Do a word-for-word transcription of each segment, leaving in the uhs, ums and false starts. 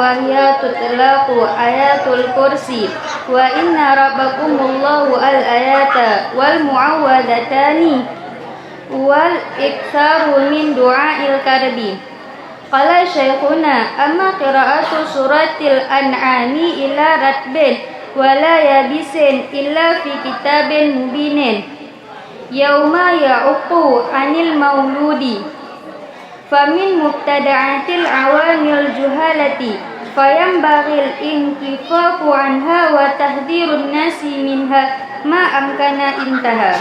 وهي تطلق آية الكرسي، وإن ربكم الله، الآية، والمعوذتان، والإكثار من دعاء الكرب. قال شيخنا: أما قراءة سورة الأنعام إلا رطب ولا يابس إلا في كتاب مبين، يوم يعق عن المولود، فمن مبتدعات العوام الجهلة، فينبغي الانكفاف عنها وتحذير الناس منها ما أمكن. انتهى.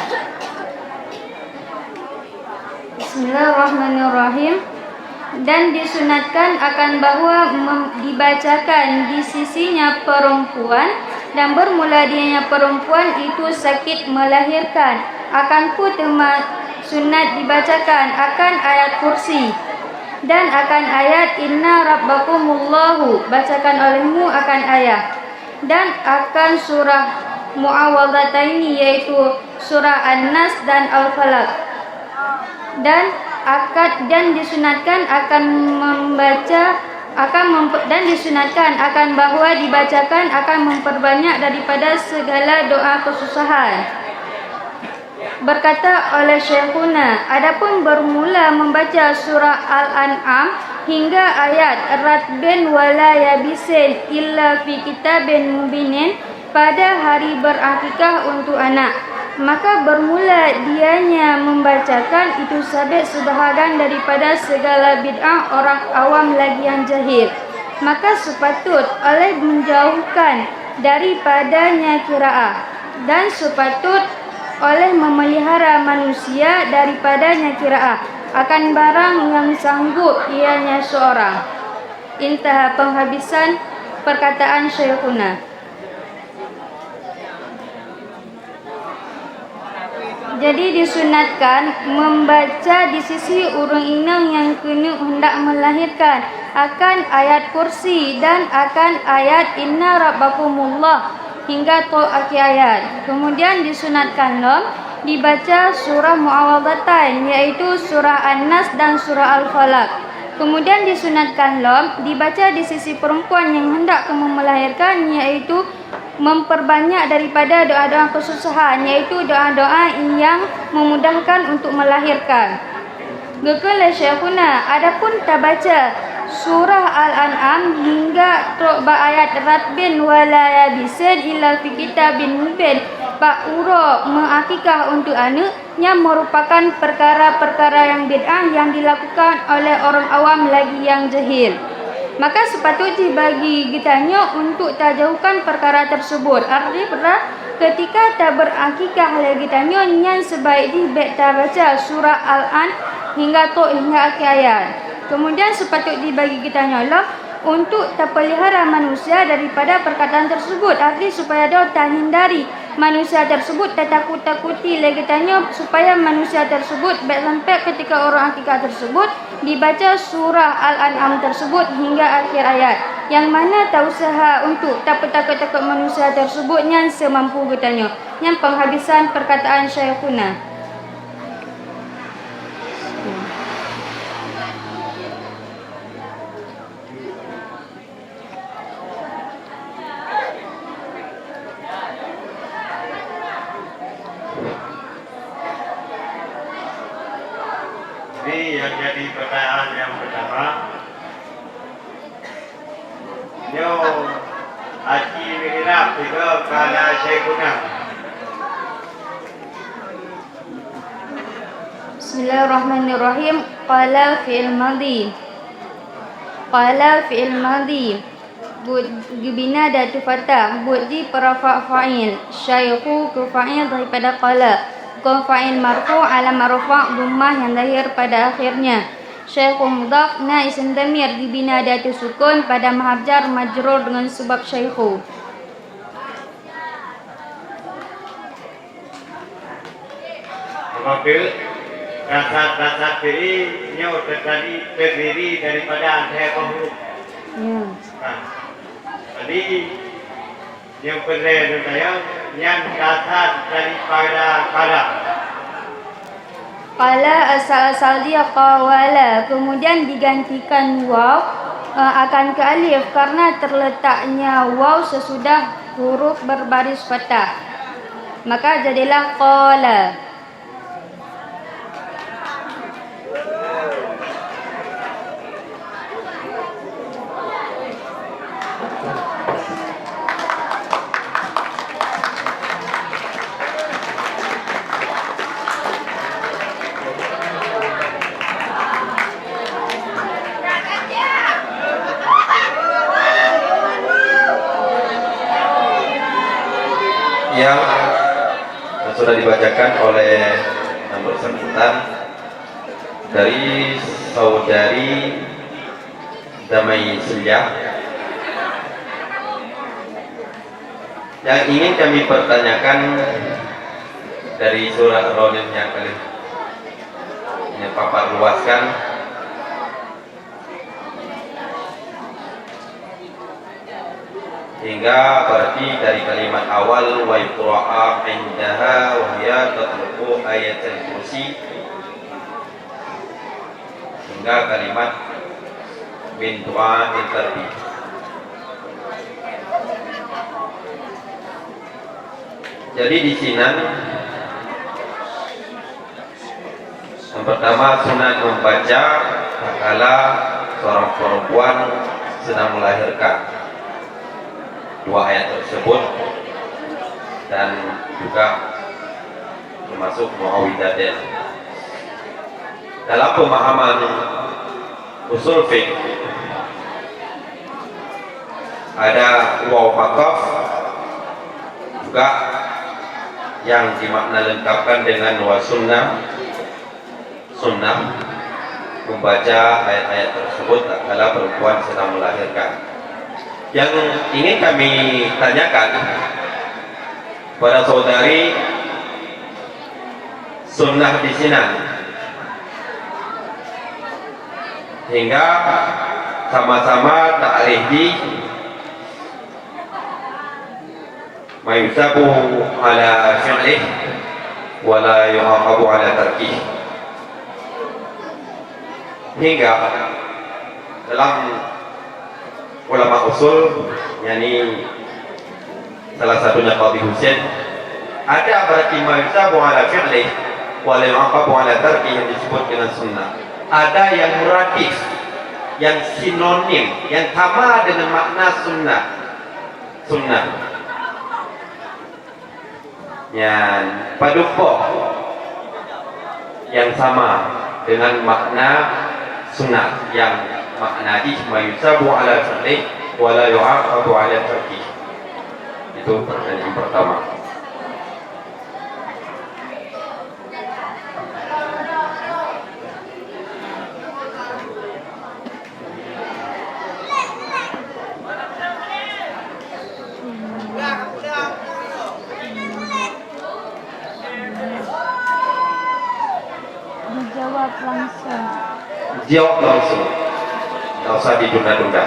Bismillahirrahmanirrahim. Dan disunatkan akan bahwa mem-, dibacakan di sisinya perempuan, dan bermula dianya perempuan itu sakit melahirkan. Akan pun teuma sunat dibacakan akan ayat kursi, dan akan ayat Inna Rabbakumullahu, bacakan olehmu akan ayah, dan akan surah Muawwadhataini, yaitu surah An-Nas dan Al-Falaq. Dan akan, dan disunatkan akan membaca, akan mempe-, dan disunatkan akan bahwa dibacakan akan memperbanyak daripada segala doa kesusahan. Berkata oleh Syekhuna, adapun bermula membaca surah Al-An'am hingga ayat Ratbin wala yabisin illa fi kitabin mubinin, pada hari berakikah untuk anak, maka bermula dianya membacakan itu sabit sebahagian daripada segala bid'ah orang awam lagi yang jahil. Maka sepatut oleh menjauhkan daripadanya kiraah, dan sepatut oleh memelihara manusia daripadanya kiraah akan barang yang sanggup ianya seorang. Intaha penghabisan perkataan Syekhuna. Jadi disunatkan membaca di sisi ureuëng inong nyang keuneuk hendak melahirkan akan ayat kursi dan akan ayat Inna Rabbakumullah hingga trok akhé ayat. Kemudian disunatkan lom dibaca surah Muawwadhataini, yaitu surah An-Nas dan surah Al-Falaq. Kemudian disunatkan lom dibaca di sisi perempuan nyang hendak keu melahirkan, yaitu memperbanyak daripada doa-doa kesusahan, yaitu doa-doa nyang memudahkan untuk melahirkan. Geukheun lé Syekhuna, adapun tabaca surah Al-An'am hingga trok bak ayat Ratbin wala yabisin illa fi kitabin mubin bak uroe meuakikah untuk aneuëk, nyan meurupakan peukara-peukara nyang bid'ah nyang dilakukan oleh ureuëng awam lagi nyang jahil. Maka sepatut jih bagi geutanyoe untuk tajauhkan peukara tersebut. Arti peukara keutika taberakikah lé geutanyoe nyan sebaik jih bék tabaca surah Al-An hingga trok hingga akhé ayat. Kemudian sepatut jih bagi geutanyoe lom untuk tapeulihara manusia daripada perkataan tersebut, arti supaya dong tahindari manusia tersebut, tatakut-takuti lé geutanyoe supaya manusia tersebut bék sampai keutika ureuëng akikah tersebut dibaca surah Al-An'am tersebut hingga akhé ayat, nyang mana tausaha untuk tapeutakot-takot manusia tersebut nyan seumampu geutanyoe. Nyan penghabisan perkataan Syekhuna. Ini yang jadi pertanyaan yang pertama. Nyoe aci mihrab tiga kala Syekhuna. Bismillahirrahmanirrahim. Qala fi'il madhi. Qala fi'il madhi. Buet geubina datu fatah, buet jih peurafa' fa'il. Syaikhu keu fa'il daripada qala. Kon fa'il marfu' alamat rafa' dhammah nyang lahir pada akhirnya. Syaikhu mudhaf na isem dhamir geubina datu sukun pada mahab jar majrur deungon sabab syaikhu. Maka dasar-dasar fi'il nyoe terdiri, terdiri daripada lhèe boh huruf. Ya. Nah, jadi nyang peureulèe neutanyong nyan dasar daripada qala. Qala asal-asal dia qawala, kemudian digantikan waw Eh, akan ke alif karena terletaknya waw sesudah huruf berbaris fathah. Maka jadilah qala. Yang sudah dibacakan oleh yang bersangkutan dari saudari Damai Senja. Yang ingin kami pertanyakan dari surah Ar-Ra'd yang kali ini paparluaskan, hingga berarti dari kalimat awal, "Wa idh qara'a 'indaha wa hiya tatluqu ayatul kursi," hingga kalimat "min du'a'il karbi." Jadi di sinan, yang pertama, sunat membaca tatkala seorang perempuan sedang melahirkan, dua ayat tersebut, dan juga termasuk muawwidzatain. Dalam pemahaman usul fiqh, ada waw qaf juga yang dimakna lengkapkan dengan wa sunnah, sunnah membaca ayat-ayat tersebut tatkala perempuan sedang melahirkan. Yang ingin kami tanyakan kepada saudari, sunnah di sinan, hingga sama-sama ta'rif di "ma yusabu ala fi'lih wa la yu'aqabu ala tarkih." Hingga dalam ulama usul, yakni salah satunya Qadhi Husain, ada berarti "ma yusabu ala fi'lih wa la yu'aqabu ala tarkih" yang disebut dengan sunnah. Ada yang muradif, yang sinonim, yang sama dengan makna sunnah. Sunnah. Nyan padum boh yang sama dengan makna sunat, yang makna jih "ma yusabu ala fi'lih wa la yu'aqabu ala tarkih". Itu pertanyaan pertama. Dijawab langsung. Jawab langsung. Tak usah ditunda-tunda.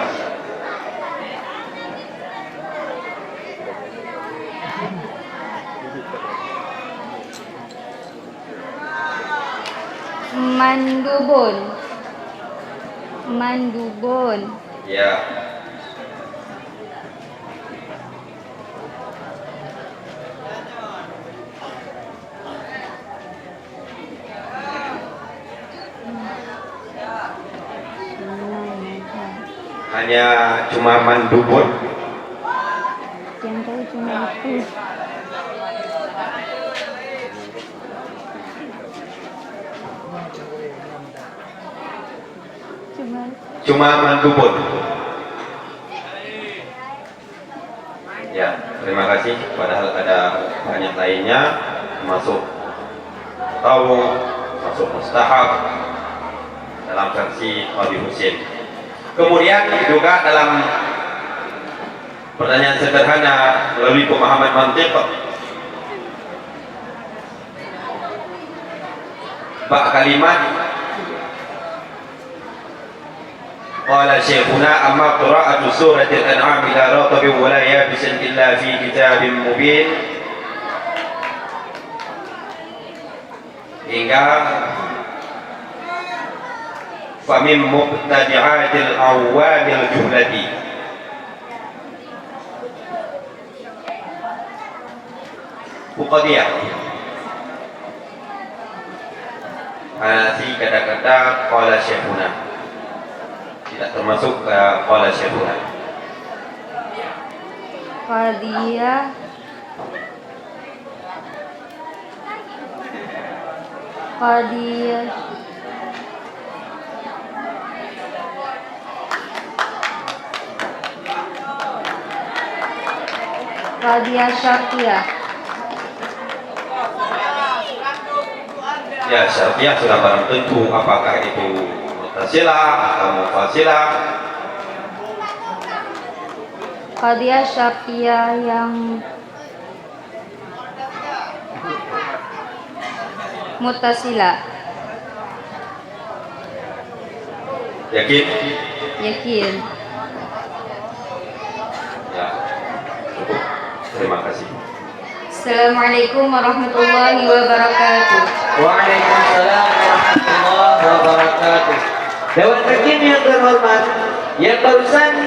Mandubun. Mandubun. Ya. Hanya cuma mandubun. Yang tahu cuma itu. Cuma. Cuma mandubun. Ya, terima kasih. Padahal ada banyak lainnya, termasuk tatawwu, termasuk mustahab dalam versi Qadhi Husain. Kemudian juga dalam pertanyaan sederhana melalui pemahaman mantiq, bak kalimat, qala syaikhuna, "Amma qira'atu suratil An'am ila ratabin wa la yabisin illa fi kitabim mubin." Hingga Famin mubtadi'atil awwamil juhlati. Bukhadiyah. Hana si kata-kata qala syekhuna. Tidak termasuk, eh, qala syekhuna. Qadiyah. Qadiyah. Qadiyah Syarqiyah. Ya, Syarqiyah sudah barang tentu apakah itu Mu'tazilah atau Mu'fazilah. Qadiyah Syarqiyah yang Mu'tazilah. Yakin? Yakin. Ya, cukup. Terima kasih. Assalamualaikum warahmatullahi wabarakatuh. Waalaikumsalam warahmatullahi wabarakatuh. Dewan Hakim yang terhormat, yang barusan